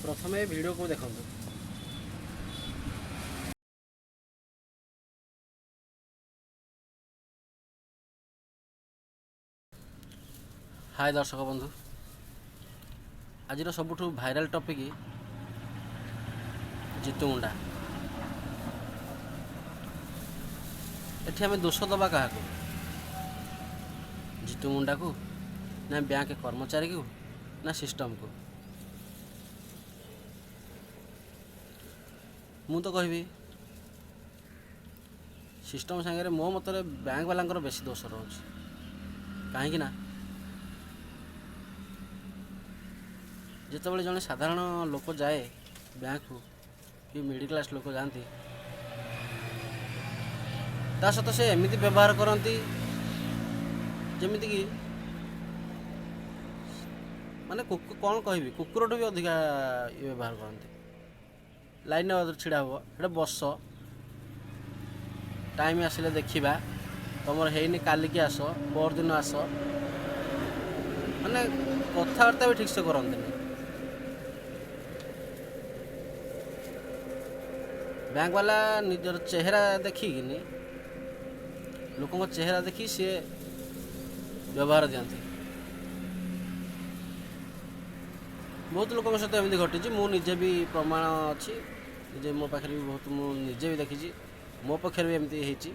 ପ୍ରଥମେ ଏ ଭିଡ଼ିଓକୁ ଦେଖନ୍ତୁ। ହାଏ ଦର୍ଶକ ବନ୍ଧୁ, ଆଜିର ସବୁଠୁ ଭାଇରାଲ ଟପିକ୍ ଜିତୁ ମୁଣ୍ଡା। ଏଠି ଆମେ ଦୋଷ ଦେବା କାହାକୁ? ଜିତୁ ମୁଣ୍ଡାକୁ ନା ବ୍ୟାଙ୍କ କର୍ମଚାରୀକୁ ନା ସିଷ୍ଟମକୁ? ମୁଁ ତ କହିବି ସିଷ୍ଟମ ସାଙ୍ଗରେ ମୋ ମତରେ ବ୍ୟାଙ୍କ ବାଲାଙ୍କର ବେଶୀ ଦୋଷ ରହୁଛି। କାହିଁକି ନା ଯେତେବେଳେ ଜଣେ ସାଧାରଣ ଲୋକ ଯାଏ ବ୍ୟାଙ୍କକୁ କି ମିଡ଼ିଲ୍ କ୍ଲାସ୍ ଲୋକ ଯାଆନ୍ତି, ତା ସହିତ ସେ ଏମିତି ବ୍ୟବହାର କରନ୍ତି ଯେମିତିକି ମାନେ କ'ଣ କହିବି, କୁକୁରଠୁ ବି ଅଧିକା ଇଏ ବ୍ୟବହାର କରନ୍ତି। ଲାଇନ୍ରେ ଛିଡ଼ା ହେବ, ସେଟା ବସ, ଟାଇମ୍ ଆସିଲେ ଦେଖିବା, ତୁମର ହେଇନି କାଲିକି ଆସ, ପରଦିନ ଆସ, ମାନେ କଥାବାର୍ତ୍ତା ବି ଠିକ୍ସେ କରନ୍ତିନି। ବ୍ୟାଙ୍କ ବାଲା ନିଜର ଚେହେରା ଦେଖିକିନି, ଲୋକଙ୍କ ଚେହେରା ଦେଖି ସିଏ ବ୍ୟବହାର ଦିଅନ୍ତି। ବହୁତ ଲୋକଙ୍କ ସହିତ ଏମିତି ଘଟିଛି। ମୁଁ ନିଜେ ବି ପ୍ରମାଣ ଅଛି, ନିଜେ ମୋ ପାଖରେ ବି ବହୁତ, ମୁଁ ନିଜେ ବି ଦେଖିଛି, ମୋ ପକ୍ଷରେ ବି ଏମିତି ହେଇଛି।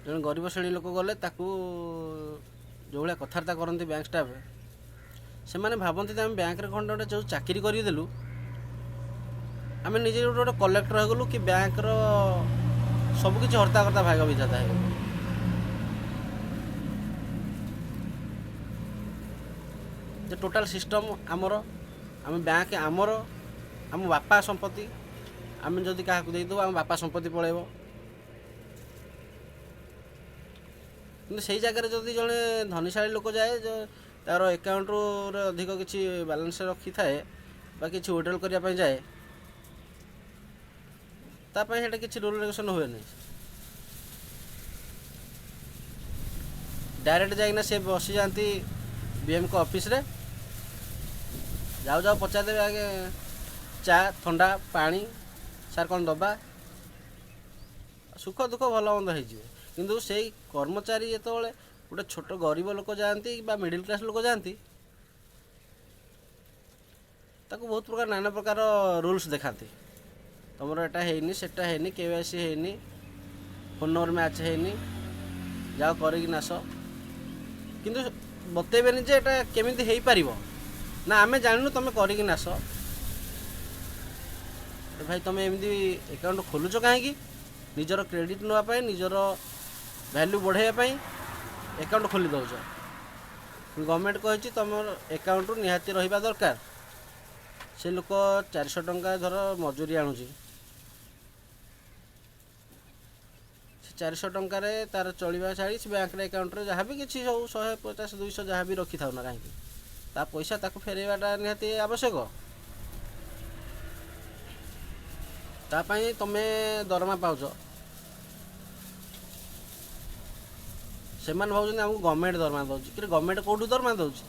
ଜଣେ ଗରିବ ଶ୍ରେଣୀ ଲୋକ ଗଲେ ତାକୁ ଯେଉଁଭଳିଆ କଥାବାର୍ତ୍ତା କରନ୍ତି ବ୍ୟାଙ୍କ ଷ୍ଟାଫ୍, ସେମାନେ ଭାବନ୍ତି ଯେ ଆମେ ବ୍ୟାଙ୍କରେ ଖଣ୍ଡେ ଗୋଟେ ଯେଉଁ ଚାକିରି କରିଦେଲୁ, ଆମେ ନିଜେ ଗୋଟେ ଗୋଟେ କଲେକ୍ଟର ହେଇଗଲୁ କି ବ୍ୟାଙ୍କର ସବୁକିଛି ହର୍ତ୍ତା କର୍ତ୍ତା ଭାଗ ବିଧାତା ହେଇଗଲୁ। ଯେ ଟୋଟାଲ୍ ସିଷ୍ଟମ୍ ଆମର, ଆମ ବ୍ୟାଙ୍କ ଆମର, ଆମ ବାପା ସମ୍ପତ୍ତି। ଆମେ ଯଦି କାହାକୁ ଦେଇଦେବୁ, ଆମ ବାପା ସମ୍ପତ୍ତି ପଳେଇବ। କିନ୍ତୁ ସେଇ ଜାଗାରେ ଯଦି ଜଣେ ଧନୀଶାଳୀ ଲୋକ ଯାଏ, ତାର ଆକାଉଣ୍ଟରେ ଅଧିକ କିଛି ବାଲାନ୍ସ ରଖିଥାଏ ବା କିଛି ୱିଡ୍ରଲ୍ କରିବା ପାଇଁ ଯାଏ, ତା ପାଇଁ ସେଇଟା କିଛି ରୁଲ୍ ରେଗୁଲେସନ୍ ହୁଏନି। ଡାଇରେକ୍ଟ ଯାଇକିନା ସେ ବସିଯାଆନ୍ତି ବିଏମ୍ଙ୍କ ଅଫିସରେ। ଯାଉ ଯାଉ ପଚାରିଦେବେ, ଆଗେ ଚା, ଥଣ୍ଡା ପାଣି ସାର୍ କ'ଣ ଦେବା? ସୁଖ ଦୁଃଖ ଭଲ ମନ୍ଦ ହେଇଯିବେ। କିନ୍ତୁ ସେଇ କର୍ମଚାରୀ ଯେତେବେଳେ ଗୋଟେ ଛୋଟ ଗରିବ ଲୋକ ଯାଆନ୍ତି ବା ମିଡ଼ିଲ୍ କ୍ଲାସ୍ ଲୋକ ଯାଆନ୍ତି, ତାକୁ ବହୁତ ପ୍ରକାର ନାନା ପ୍ରକାର ରୁଲ୍ସ ଦେଖାନ୍ତି। ତୁମର ଏଇଟା ହେଇନି, ସେଟା ହେଇନି, କେୱାଇସି ହେଇନି, ଫୋନ୍ ନମ୍ବର ମ୍ୟାଚ୍ ହେଇନି, ଯାଅ କରିକି ଆସ। କିନ୍ତୁ ବତେଇବେନି ଯେ ଏଇଟା କେମିତି ହେଇପାରିବ। ନା, ଆମେ ଜାଣିନୁ, ତୁମେ କରିକି ଆସ। ଭାଇ, ତୁମେ ଏମିତି ଆକାଉଣ୍ଟ ଖୋଲୁଛ କାହିଁକି? ନିଜର କ୍ରେଡ଼ିଟ୍ ନେବା ପାଇଁ, ନିଜର ଭ୍ୟାଲ୍ୟୁ ବଢ଼ାଇବା ପାଇଁ ଆକାଉଣ୍ଟ ଖୋଲି ଦେଉଛ। ଗଭର୍ଣ୍ଣମେଣ୍ଟ କହିଛି ତୁମର ଆକାଉଣ୍ଟରୁ ନିହାତି ରହିବା ଦରକାର। ସେ ଲୋକ 400 ଟଙ୍କା ଧର ମଜୁରୀ ଆଣୁଛି। ସେ 400 ଟଙ୍କାରେ ତାର ଚଳିବା ଛାଡ଼ି ସେ ବ୍ୟାଙ୍କରେ ଆକାଉଣ୍ଟରେ ଯାହା ବି କିଛି ସବୁ 150, 200 ଯାହା ବି ରଖିଥାଉ ନା କାହିଁକି, ତା ପଇସା ତାକୁ ଫେରାଇବାଟା ନିହାତି ଆବଶ୍ୟକ। ତା ପାଇଁ ତମେ ଦରମା ପାଉଛ। ସେମାନେ ଭାବୁଛନ୍ତି ଆମକୁ ଗଭର୍ଣ୍ଣମେଣ୍ଟ ଦରମା ଦେଉଛି। କି ଗଭର୍ଣ୍ଣମେଣ୍ଟ କେଉଁଠୁ ଦରମା ଦେଉଛି?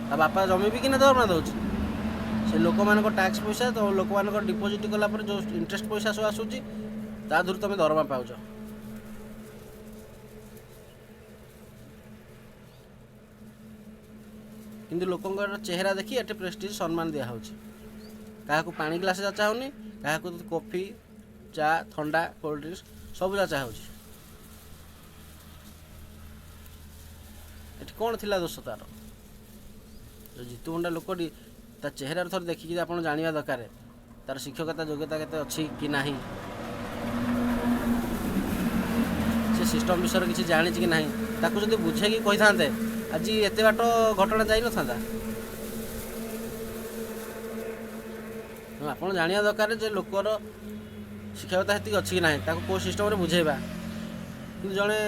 ତା ବାପା ଜମି ବିକିନା ଦରମା ଦେଉଛି? ସେ ଲୋକମାନଙ୍କ ଟ୍ୟାକ୍ସ ପଇସା ତ, ଲୋକମାନଙ୍କ ଡିପୋଜିଟ୍ କଲା ପରେ ଯେଉଁ ଇଣ୍ଟରେଷ୍ଟ ପଇସା ସବୁ ଆସୁଛି, ତା ଦେହରୁ ତମେ ଦରମା ପାଉଛ। କିନ୍ତୁ ଲୋକଙ୍କର ଚେହେରା ଦେଖି ଏଠି ପ୍ରେଷ୍ଟିଜ୍ ସମ୍ମାନ ଦିଆହେଉଛି। କାହାକୁ ପାଣି ଗ୍ଲାସ୍ ଯାଚା ହେଉନି, କାହାକୁ କଫି, ଚା, ଥଣ୍ଡା, କୋଲ୍ଡ ଡ୍ରିଙ୍କସ୍ ସବୁ ଯାଚା ହେଉଛି। ଏଠି କ'ଣ ଥିଲା ଦୋଷ ତାର? ଯେଉଁ ଜିତୁ ମୁଣ୍ଡା ଲୋକଟି, ତା ଚେହେରାରୁ ଥରେ ଦେଖିକି ଆପଣ ଜାଣିବା ଦରକାର ତାର ଶିକ୍ଷକତା ଯୋଗ୍ୟତା କେତେ ଅଛି କି ନାହିଁ, ସେ ସିଷ୍ଟମ୍ ବିଷୟରେ କିଛି ଜାଣିଛି କି ନାହିଁ। ତାକୁ ଯଦି ବୁଝେଇକି କହିଥାନ୍ତେ, ଆଜି ଏତେ ବାଟ ଘଟଣା ଯାଇନଥାନ୍ତା। ଆପଣ ଜାଣିବା ଦରକାର ଯେ ଲୋକର ଶିକ୍ଷକତା ସେତିକି ଅଛି କି ନାହିଁ, ତାକୁ କେଉଁ ସିଷ୍ଟମ୍ରେ ବୁଝେଇବା। କିନ୍ତୁ ଜଣେ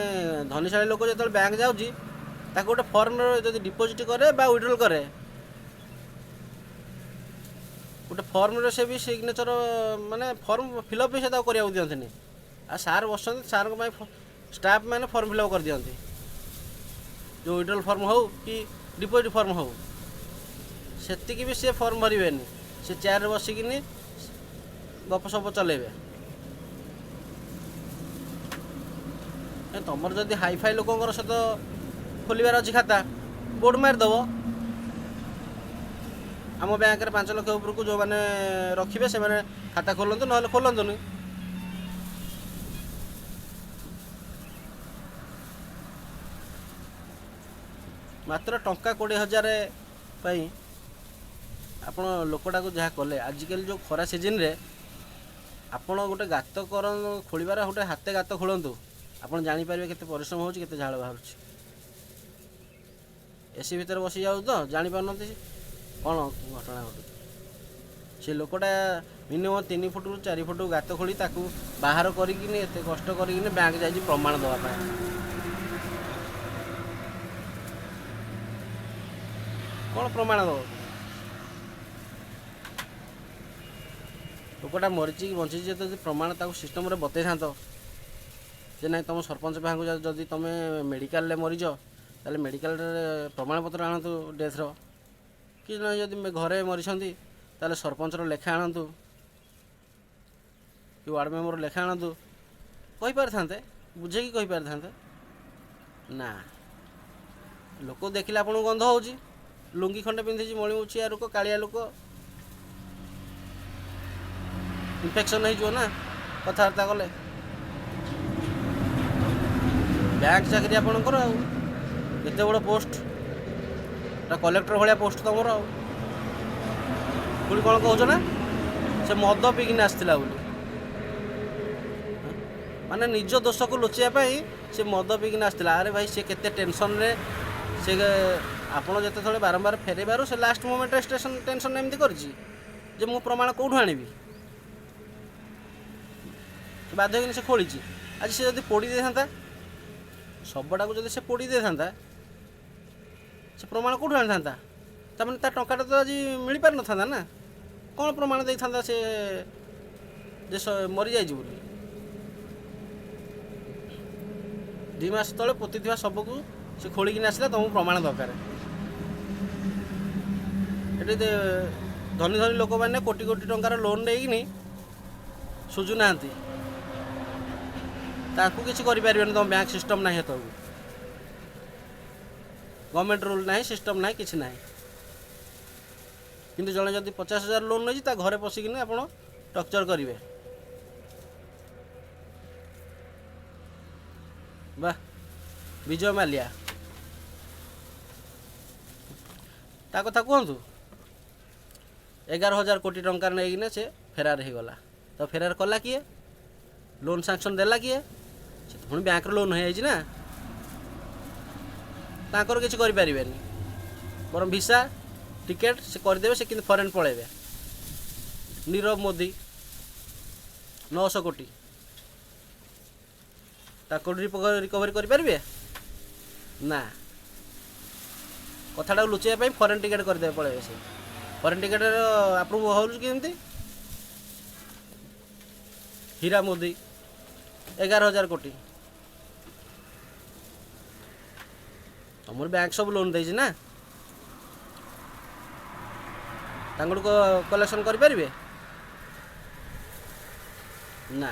ଧନୀଶାଳୀ ଲୋକ ଯେତେବେଳେ ବ୍ୟାଙ୍କ ଯାଉଛି, ତାକୁ ଗୋଟେ ଫର୍ମରେ ଯଦି ଡିପୋଜିଟ୍ କରେ ବା ୱିଡ୍ରଲ୍ କରେ, ଗୋଟେ ଫର୍ମରେ ସେ ବି ସିଗ୍ନେଚର, ମାନେ ଫର୍ମ ଫିଲ୍ଅପ୍ ବି ସେ ତାକୁ କରିବାକୁ ଦିଅନ୍ତିନି। ଆଉ ସାର୍ ବସନ୍ତି, ସାର୍ଙ୍କ ପାଇଁ ଷ୍ଟାଫ୍ ମାନେ ଫର୍ମ ଫିଲ୍ଅପ୍ କରିଦିଅନ୍ତି। ଯେଉଁ ୱିଡ୍ରଲ୍ ଫର୍ମ ହେଉ କି ଡିପୋଜିଟ୍ ଫର୍ମ ହେଉ, ସେତିକି ବି ସେ ଫର୍ମ ଭରିବେନି। ସେ ଚେୟାରରେ ବସିକିନି ଗପସପ ଚଲେଇବେ। ତମର ଯଦି ହାଇଫାଇ ଲୋକଙ୍କର ସହିତ ଖୋଲିବାର ଅଛି ଖାତା, ବୋର୍ଡ଼ ମାରିଦେବ, ଆମ ବ୍ୟାଙ୍କରେ 5 ଲକ୍ଷ ଉପରକୁ ଯେଉଁମାନେ ରଖିବେ ସେମାନେ ଖାତା ଖୋଲନ୍ତୁ, ନହେଲେ ଖୋଲନ୍ତୁନି। ମାତ୍ର ଟଙ୍କା 20,000 ପାଇଁ ଆପଣ ଲୋକଟାକୁ ଯାହା କଲେ। ଆଜିକାଲି ଯେଉଁ ଖରା ସିଜନରେ ଆପଣ ଗୋଟେ ଗାତ କର ଖୋଳିବାର, ଗୋଟେ ହାତେ ଗାତ ଖୋଳନ୍ତୁ, ଆପଣ ଜାଣିପାରିବେ କେତେ ପରିଶ୍ରମ ହେଉଛି, କେତେ ଝାଳ ବାହାରୁଛି। ଏସି ଭିତରେ ବସି ଯାଉଛି ତ ଜାଣିପାରୁନାହାନ୍ତି କ'ଣ ଘଟଣା ଘଟୁଛି। ସେ ଲୋକଟା ମିନିମମ୍ 3 ଫୁଟରୁ 4 ଫୁଟ ଗାତ ଖୋଳି ତାକୁ ବାହାର କରିକିନି ଏତେ କଷ୍ଟ କରିକିନି ବ୍ୟାଙ୍କ ଯାଇଛି ପ୍ରମାଣ ଦେବା ପାଇଁ। କ'ଣ ପ୍ରମାଣ ଦେବ? ଲୋକଟା ମରିଛି କି ବଞ୍ଚିଛି ଯଦି ପ୍ରମାଣ ତାକୁ ସିଷ୍ଟମ୍ରେ ବତେଇଥାନ୍ତ ଯେ ନାଇଁ ତୁମ ସରପଞ୍ଚ ପାଖକୁ ଯଦି ତୁମେ ମେଡ଼ିକାଲରେ ମରିଛ ତାହେଲେ ମେଡ଼ିକାଲରେ ପ୍ରମାଣପତ୍ର ଆଣନ୍ତୁ ଡେଥ୍ର, କି ନାଇଁ ଯଦି ଘରେ ମରିଛନ୍ତି ତାହେଲେ ସରପଞ୍ଚର ଲେଖା ଆଣନ୍ତୁ କି ୱାର୍ଡ଼ ମେମ୍ବର ଲେଖା ଆଣନ୍ତୁ, କହିପାରିଥାନ୍ତେ, ବୁଝେଇକି କହିପାରିଥାନ୍ତେ ନା। ଲୋକ ଦେଖିଲେ ଆପଣଙ୍କୁ ଗନ୍ଧ ହେଉଛି, ଲୁଙ୍ଗି ଖଣ୍ଡେ ପିନ୍ଧିଛି, ମଳିମୁଛିଆ ଲୋକ, କାଳିଆ ଲୋକ, ଇନଫେକ୍ସନ୍ ହେଇଯିବ ନା କଥାବାର୍ତ୍ତା କଲେ। ବ୍ୟାଙ୍କ ଚାକିରି ଆପଣଙ୍କର, ଆଉ ଏତେ ବଡ଼ ପୋଷ୍ଟ, କଲେକ୍ଟର ଭଳିଆ ପୋଷ୍ଟ ତୁମର, ଆଉ ପୁଣି କ'ଣ କହୁଛ ନା ସେ ମଦ ପିଇକିନି ଆସିଥିଲା ବୋଲି। ମାନେ ନିଜ ଦୋଷକୁ ଲୁଚେଇବା ପାଇଁ ସେ ମଦ ପିଇକିନି ଆସିଥିଲା। ଆରେ ଭାଇ, ସେ କେତେ ଟେନସନ୍ରେ, ସେ ଆପଣ ଯେତେବେଳେ ବାରମ୍ବାର ଫେରେଇବାରୁ ସେ ଲାଷ୍ଟ ମୋମେଣ୍ଟରେ ଷ୍ଟେସନ୍ ଟେନସନ୍ ଏମିତି କରିଛି ଯେ ମୁଁ ପ୍ରମାଣ କେଉଁଠୁ ଆଣିବି, ସେ ବାଧ୍ୟ ହେଇକିନି ସେ ଖୋଳିଛି। ଆଜି ସେ ଯଦି ପୋଡ଼ି ଦେଇଥାନ୍ତା ଶବଟାକୁ, ଯଦି ସେ ପୋଡ଼ି ଦେଇଥାନ୍ତା, ସେ ପ୍ରମାଣ କେଉଁଠୁ ଆଣିଥାନ୍ତା? ତାମାନେ ତା ଟଙ୍କାଟା ତ ଆଜି ମିଳିପାରିନଥାନ୍ତା ନା। କ'ଣ ପ୍ରମାଣ ଦେଇଥାନ୍ତା ସେ ଯେ ମରିଯାଇଛି ବୋଲି? 2 ମାସ ତଳେ ପୋତିଥିବା ଶବକୁ ସେ ଖୋଳିକିନି ଆସିଲା, ତୁମକୁ ପ୍ରମାଣ ଦରକାର। ଏଠି ଧନୀ ଧନୀ ଲୋକମାନେ କୋଟି କୋଟି ଟଙ୍କାର ଲୋନ୍ ନେଇକିନି ସୁଝୁନାହାନ୍ତି, ତାଙ୍କୁ କିଛି କରିପାରିବେନି। ତୁମ ବ୍ୟାଙ୍କ ସିଷ୍ଟମ୍ ନାହିଁ, ହେତେବେଳକୁ ଗଭର୍ଣ୍ଣମେଣ୍ଟ ରୁଲ୍ ନାହିଁ, ସିଷ୍ଟମ୍ ନାହିଁ, କିଛି ନାହିଁ। କିନ୍ତୁ ଜଣେ ଯଦି 50,000 ଲୋନ୍ ନେଇଛି, ତା ଘରେ ପଶିକିନି ଆପଣ ଟର୍ଚର୍ କରିବେ। ବାহ, ବିଜୟ ମାଲିଆ ତା କଥା କୁହନ୍ତୁ, 11,000 କୋଟି ଟଙ୍କା ନେଇକିନା ସେ ଫେରାର ହେଇଗଲା। ତ ଫେରାର କଲା କିଏ? ଲୋନ୍ ସାଙ୍କସନ୍ ଦେଲା କିଏ? ସେ ତ ପୁଣି ବ୍ୟାଙ୍କର ଲୋନ୍ ହେଇଯାଇଛି ନା, ତାଙ୍କର କିଛି କରିପାରିବେନି, ବରଂ ଭିସା ଟିକେଟ୍ ସେ କରିଦେବେ, ସେ କିନ୍ତୁ ଫରେନ୍ ପଳେଇବେ। ନୀରବ ମୋଦି 900 କୋଟି, ତାକୁ ରିକଭରି କରିପାରିବେ ନା? କଥାଟାକୁ ଲୁଚେଇବା ପାଇଁ ଫରେନ୍ ଟିକେଟ୍ କରିଦେବେ, ପଳେଇବେ। ସେ ଫରେନ୍ ଟିକେଟ୍ର ଆପ୍ରୁଭ୍ ହେଉଛି କେମିତି? ହୀରା ମୋଦି 11,000 କୋଟି, ତମର ବ୍ୟାଙ୍କ ସବୁ ଲୋନ୍ ଦେଇଛି ନା, ତାଙ୍କଠୁ କଲେକ୍ସନ୍ କରିପାରିବେ ନା?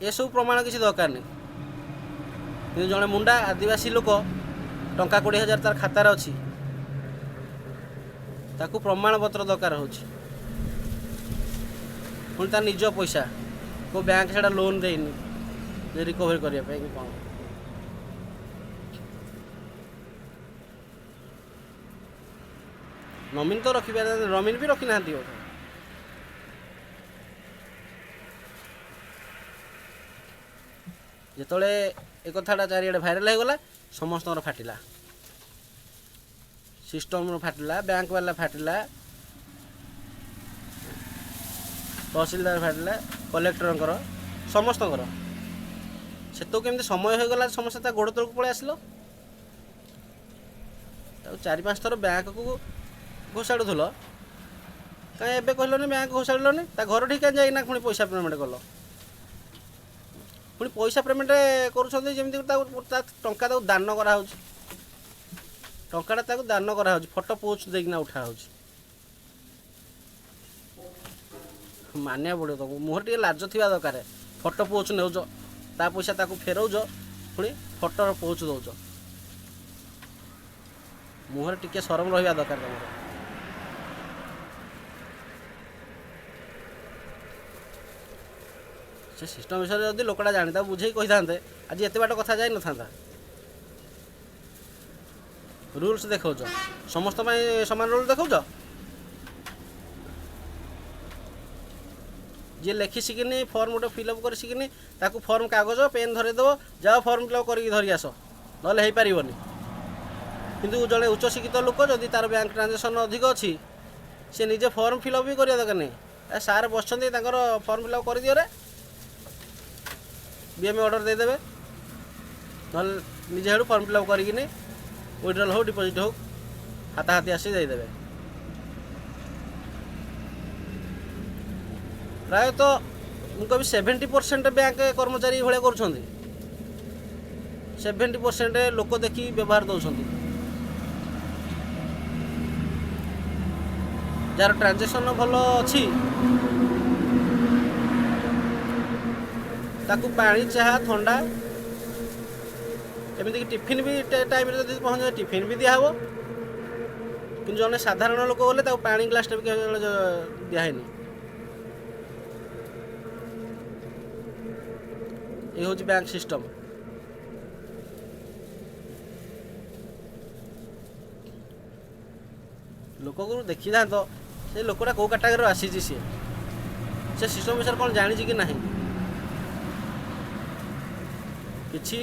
ଏସବୁ ପ୍ରମାଣ କିଛି ଦରକାର ନାହିଁ। କିନ୍ତୁ ଜଣେ ମୁଣ୍ଡା ଆଦିବାସୀ ଲୋକ ଟଙ୍କା 20,000 ତାର ଖାତାରେ ଅଛି, ତାକୁ ପ୍ରମାଣପତ୍ର ଦରକାର ହେଉଛି। ପୁଣି ତା ନିଜ ପଇସା, କେଉଁ ବ୍ୟାଙ୍କ ସେଇଟା ଲୋନ୍ ଦେଇନି ଯେ ରିକଭରି କରିବା ପାଇଁ କି କ'ଣ। ନମିନ ତ ରଖିପାରିବେ, ନମିନ ବି ରଖିନାହାନ୍ତି ବୋଧେ। ଯେତେବେଳେ ଏ କଥାଟା ଚାରିଆଡ଼େ ଭାଇରାଲ୍ ହେଇଗଲା, ସମସ୍ତଙ୍କର ଫାଟିଲା, ସିଷ୍ଟମ୍ର ଫାଟିଲା, ବ୍ୟାଙ୍କ ବାଲା ଫାଟିଲା, ତହସିଲଦାର ଫାଟିଲା, କଲେକ୍ଟରଙ୍କର, ସମସ୍ତଙ୍କର। ସେତେବେଳକୁ କେମିତି ସମୟ ହେଇଗଲା, ସମସ୍ତେ ତା ଗୋଡ଼ ତଳକୁ ପଳେଇ ଆସିଲ। ତାକୁ 4-5 ଥର ବ୍ୟାଙ୍କକୁ ଘୋଷାଡ଼ୁଥିଲ, କାଇଁ ଏବେ କହିଲନି? ବ୍ୟାଙ୍କ ଘୋଷାଡ଼ିଲନି, ତା ଘର ଠିକ କାଇଁ ଯାଇକିନା ପୁଣି ପଇସା ପେମେଣ୍ଟ କଲ? ପୁଣି ପଇସା ପେମେଣ୍ଟ କରୁଛନ୍ତି ଯେମିତି ତାକୁ ତା ଟଙ୍କା ତାକୁ ଦାନ କରାହେଉଛି, ଟଙ୍କାଟା ତାକୁ ଦାନ କରାହେଉଛି, ଫଟୋ ପୋଜ୍ ଦେଇକିନା ଉଠା ହେଉଛି। ମାନିବାକୁ ପଡ଼ିବ ତମକୁ, ମୁହଁରେ ଟିକେ ଲାଜ ଥିବା ଦରକାର। ଫଟୋ ପୋଜ୍ ନେଉଛ, ତା ପଇସା ତାକୁ ଫେରଉଛ, ପୁଣି ଫଟୋର ପୋଜ୍ ଦେଉଛ। ମୁହଁରେ ଟିକେ ସରମ ରହିବା ଦରକାର ତମର। ସେ ସିଷ୍ଟମ୍ ବିଷୟରେ ଯଦି ଲୋକଟା ଜାଣି ତାକୁ ବୁଝେଇ କହିଥାନ୍ତେ, ଆଜି ଏତେ ବାଟ କଥା ଯାଇନଥାନ୍ତା। ରୁଲ୍ସ ଦେଖାଉଛ, ସମସ୍ତ ପାଇଁ ସମାନ ରୁଲ୍ ଦେଖାଉଛ। ଯିଏ ଲେଖି ଶିଖିନି, ଫର୍ମ ଗୋଟେ ଫିଲ୍ଅପ୍ କରି ଶିଖିନି, ତାକୁ ଫର୍ମ କାଗଜ ପେନ୍ ଧରେଇଦେବ, ଯାଅ ଫର୍ମ ଫିଲ୍ଅପ୍ କରିକି ଧରିକି ଆସ, ନହେଲେ ହେଇପାରିବନି। କିନ୍ତୁ ଜଣେ ଉଚ୍ଚଶିକ୍ଷିତ ଲୋକ ଯଦି ତାର ବ୍ୟାଙ୍କ ଟ୍ରାଞ୍ଜାକ୍ସନ୍ ଅଧିକ ଅଛି, ସେ ନିଜେ ଫର୍ମ ଫିଲ୍ଅପ୍ ବି କରିବା ଦରକାର ନାହିଁ। ଏ ସାର୍ ବସିଛନ୍ତି, ତାଙ୍କର ଫର୍ମ ଫିଲ୍ଅପ୍ କରିଦିଅରେ, ବିଏମ୍ଇ ଅର୍ଡ଼ର ଦେଇଦେବେ, ନହେଲେ ନିଜେ ହେଡ଼ୁ ଫର୍ମ ଫିଲ୍ଅପ୍ କରିକିନି ୱିଡ୍ରଲ୍ ହଉ ଡିପୋଜିଟ୍ ହଉ ହାତାହାତି ଆସି ଦେଇଦେବେ। ପ୍ରାୟତଃ ମୁଁ କହିବି 70% ବ୍ୟାଙ୍କ କର୍ମଚାରୀ ଏଇଭଳିଆ କରୁଛନ୍ତି। 70% ଲୋକ ଦେଖି ବ୍ୟବହାର ଦେଉଛନ୍ତି। ଯାହାର ଟ୍ରାଞ୍ଜାକ୍ସନ୍ ଭଲ ଅଛି ତାକୁ ପାଣି, ଚାହା, ଥଣ୍ଡା, ଏମିତିକି ଟିଫିନ୍ ବି ଟାଇମ୍ରେ ଯଦି ପହଞ୍ଚିବ ଟିଫିନ୍ ବି ଦିଆହେବ। କିନ୍ତୁ ଜଣେ ସାଧାରଣ ଲୋକ ଗଲେ ତାକୁ ପାଣି ଗ୍ଲାସ୍ଟା ବି କେବେ ଦିଆହେଇନି। ଏ ହେଉଛି ବ୍ୟାଙ୍କ ସିଷ୍ଟମ୍। ଲୋକକୁ ଦେଖିଥାନ୍ତ ସେ ଲୋକଟା କେଉଁ କାଟାଗୋରୀରୁ ଆସିଛି, ସିଏ ସେ ସିଷ୍ଟମ୍ ବିଷୟରେ କ'ଣ ଜାଣିଛି କି ନାହିଁ। କିଛି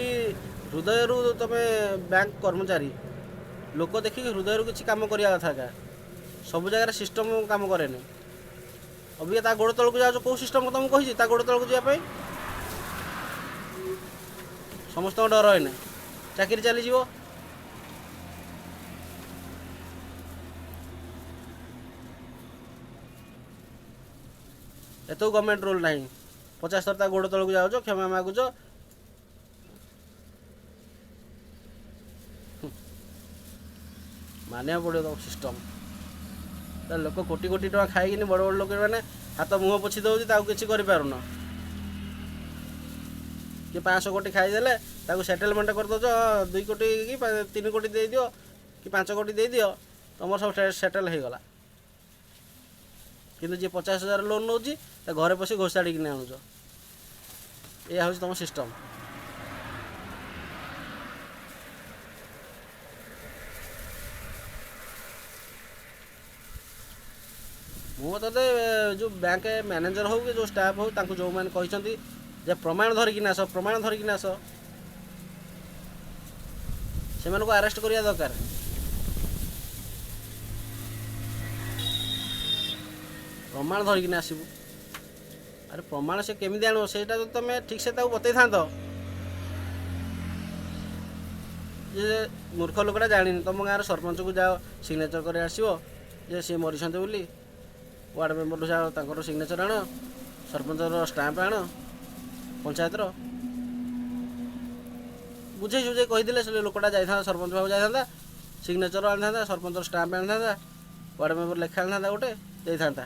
ହୃଦୟରୁ ତୁମେ ବ୍ୟାଙ୍କ କର୍ମଚାରୀ ଲୋକ ଦେଖିକି ହୃଦୟରୁ କିଛି କାମ କରିବା କଥା ଏକା। ସବୁ ଜାଗାରେ ସିଷ୍ଟମ୍ କାମ କରେନି। ଅବିକା ତା ଗୋଡ଼ ତଳକୁ ଯାଉଛ, କେଉଁ ସିଷ୍ଟମ୍ ତୁମକୁ କହିଛି ତା ଗୋଡ଼ ତଳକୁ ଯିବା ପାଇଁ? ସମସ୍ତଙ୍କ ଡର ଏଇନେ ଚାକିରି ଚାଲିଯିବ। ଏତେ ଗଭର୍ଣ୍ଣମେଣ୍ଟ ରୁଲ୍ ନାହିଁ। 50 ଥର ତା ଗୋଡ଼ ତଳକୁ ଯାଉଛ, କ୍ଷମା ମାଗୁଛ। ମାନିବାକୁ ପଡ଼ିବ ତମ ସିଷ୍ଟମ୍। ଲୋକ କୋଟି କୋଟି ଟଙ୍କା ଖାଇକିନି ବଡ଼ ବଡ଼ ଲୋକମାନେ ହାତ ମୁହଁ ପୋଛି ଦେଉଛି, ତାକୁ କିଛି କରିପାରୁନ। କିଏ 500 କୋଟି ଖାଇଦେଲେ ତାକୁ ସେଟେଲମେଣ୍ଟ କରିଦେଉଛ, 2 କୋଟି କି 3 କୋଟି ଦେଇଦିଅ କି 5 କୋଟି ଦେଇଦିଅ, ତୁମର ସବୁ ସେଟେଲ୍ ହେଇଗଲା। କିନ୍ତୁ ଯିଏ 50,000 ଲୋନ୍ ନେଉଛି ତା ଘରେ ପଶି ଘୋଷାଡ଼ିକିନି ଆଣୁଛ। ଏଇଆ ହେଉଛି ତୁମ ସିଷ୍ଟମ୍। ମୁଁ ମତରେ ଯେଉଁ ବ୍ୟାଙ୍କ ମ୍ୟାନେଜର ହେଉ କି ଯେଉଁ ଷ୍ଟାଫ୍ ହେଉ, ତାଙ୍କୁ ଯେଉଁମାନେ କହିଛନ୍ତି ଯେ ପ୍ରମାଣ ଧରିକିନା ଆସ, ପ୍ରମାଣ ଧରିକିନା ଆସ, ସେମାନଙ୍କୁ ଆରେଷ୍ଟ କରିବା ଦରକାର। ପ୍ରମାଣ ଧରିକିନା ଆସିବୁ, ଆରେ ପ୍ରମାଣ ସେ କେମିତି ଆଣିବ? ସେଇଟା ଯଦି ତୁମେ ଠିକ୍ସେ ତାକୁ ବତେଇଥାନ୍ତ ଯେ ମୂର୍ଖ ଲୋକଟା ଜାଣିନି, ତୁମ ଗାଁର ସରପଞ୍ଚକୁ ଯାଅ ସିଗ୍ନେଚର୍ କରି ଆସିବ ଯେ ସିଏ ମରିଛନ୍ତି ବୋଲି, ୱାର୍ଡ଼ ମେମ୍ବରଠୁ ଯାଅ ତାଙ୍କର ସିଗ୍ନେଚର୍ ଆଣ, ସରପଞ୍ଚର ଷ୍ଟାମ୍ପ ଆଣ, ପଞ୍ଚାୟତର, ବୁଝେଇ ସୁଝେଇ କହିଥିଲେ ସେ ଲୋକଟା ଯାଇଥାନ୍ତା, ସରପଞ୍ଚ ପାଖକୁ ଯାଇଥାନ୍ତା, ସିଗ୍ନେଚର୍ ଆଣିଥାନ୍ତା, ସରପଞ୍ଚର ଷ୍ଟାମ୍ପ ଆଣିଥାନ୍ତା, ୱାର୍ଡ଼ ମେମ୍ବର ଲେଖା ଆଣିଥାନ୍ତା, ଗୋଟେ ଦେଇଥାନ୍ତା,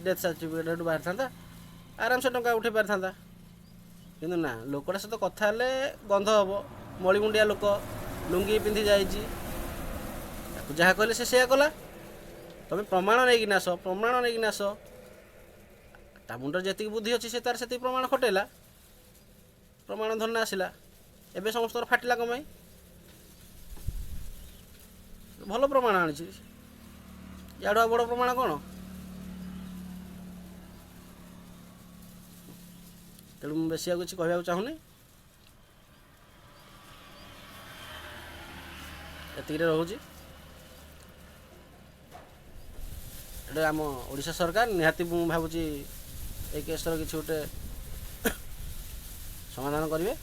ଡେଥ୍ ସାର୍ଟିଫିକେଟ୍ ଏଠୁ ବାହାରିଥାନ୍ତା, ଆରାମସେ ଟଙ୍କା ଉଠେଇ ପାରିଥାନ୍ତା। କିନ୍ତୁ ନା, ଲୋକଟା ସହିତ କଥା ହେଲେ ଗନ୍ଧ ହେବ, ମଳିମୁଣ୍ଡିଆ ଲୋକ, ଲୁଙ୍ଗି ପିନ୍ଧି ଯାଇଛି, ତାକୁ ଯାହା କହିଲେ ସେ ସେଇଆ କଲା। ତମେ ପ୍ରମାଣ ନେଇକିନା ଆସ, ପ୍ରମାଣ ନେଇକିନା ଆସ। ତା ମୁଣ୍ଡରେ ଯେତିକି ବୁଦ୍ଧି ଅଛି ସେ ତାର ସେତିକି ପ୍ରମାଣ ଖଟେଇଲା, ପ୍ରମାଣ ଧରିନା ଆସିଲା। ଏବେ ସମସ୍ତଙ୍କର ଫାଟିଲା କଣ ପାଇଁ? ଭଲ ପ୍ରମାଣ ଆଣିଛି, ୟାଠୁ ଆଉ ବଡ଼ ପ୍ରମାଣ କ'ଣ? ତେଣୁ ମୁଁ ବେଶୀ ଆଉ କିଛି କହିବାକୁ ଚାହୁଁନି, ଏତିକିରେ ରହୁଛି। ଏଇଟା ଆମ ଓଡ଼ିଶା ସରକାର ନିହାତି ମୁଁ ଭାବୁଛି ଏ କେସ୍ର କିଛି ଗୋଟେ ସମାଧାନ କରିବେ।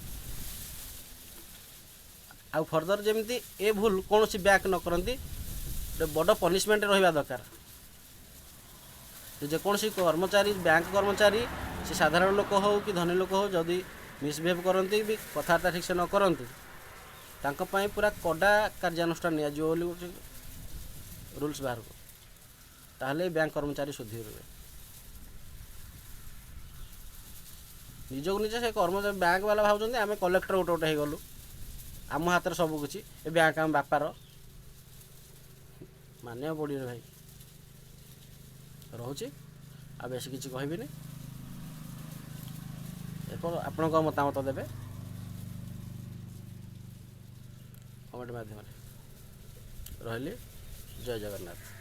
ଆଉ ଫର୍ଦର ଯେମିତି ଏ ଭୁଲ କୌଣସି ବ୍ୟାଙ୍କ ନ କରନ୍ତି, ଗୋଟେ ବଡ଼ ପନିସମେଣ୍ଟ ରହିବା ଦରକାର। ଯେକୌଣସି କର୍ମଚାରୀ, ବ୍ୟାଙ୍କ କର୍ମଚାରୀ, ସେ ସାଧାରଣ ଲୋକ ହେଉ କି ଧନୀ ଲୋକ ହେଉ, ଯଦି ମିସବିହେଭ୍ କରନ୍ତି ବି, କଥାବାର୍ତ୍ତା ଠିକ୍ସେ ନ କରନ୍ତି, ତାଙ୍କ ପାଇଁ ପୁରା କଡ଼ା କାର୍ଯ୍ୟାନୁଷ୍ଠାନ ନିଆଯିବ ବୋଲି ଗୋଟେ ରୁଲ୍ସ ବାହାର କରୁ। ତାହେଲେ ବ୍ୟାଙ୍କ କର୍ମଚାରୀ ସୁଧୁରିବେ। ନିଜକୁ ନିଜେ ସେ କର୍ମଚାରୀ ବ୍ୟାଙ୍କ ବାଲା ଭାବୁଛନ୍ତି ଆମେ କଲେକ୍ଟର ଗୋଟେ ଗୋଟେ ହେଇଗଲୁ, ଆମ ହାତରେ ସବୁ କିଛି, ଏ ବ୍ୟାଙ୍କ ଆମ ବାପାର। ମାନିବାକୁ ପଡ଼ିବ ଭାଇ। ରହୁଛି, ଆଉ ବେଶୀ କିଛି କହିବିନି। ଏରପର ଆପଣଙ୍କ ମତାମତ ଦେବେ କମେଣ୍ଟ ମାଧ୍ୟମରେ। ରହିଲି, ଜୟ ଜଗନ୍ନାଥ।